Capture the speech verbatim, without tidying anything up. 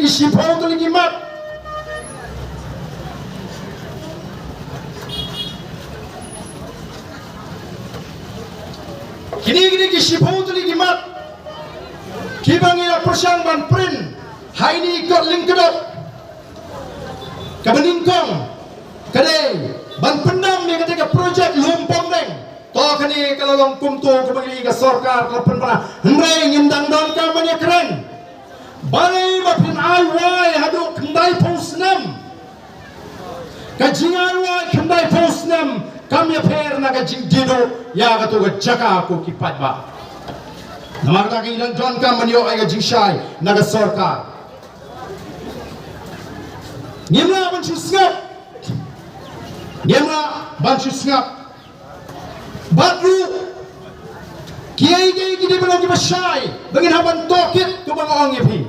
Ki shiphew tylli ki mat. Kine kine ki shiphew tylli ki mat kiba ngi la pyrshang ban print ha ine i kot lyngkdop. Kaba nyngkong ka dei ban pyndam ïa kata ka projek Lum Pongdeng. To kane ka la long kumto kaba ngi ka sorkar ka la pynbna. Hynrei ngim dang donkam ban ïakren. Balei ba phin ai wai haduh khyndaiphew snem? Ka jingai wai khyndaiphew snem kam ïapher na ka jingdie duh ïa kato ka jaka ko ki paidbah. Namar kata ngi dang donkam ban ïoh ïa ka jingshai na ka sorkar. Ngim lah ban shu sngap. Ngim lah ban shu sngap. Bad ruh kiei kiei ki dei ban long kiba shai ba ngin hap ban tohkit, kumba nga ong ïa phi.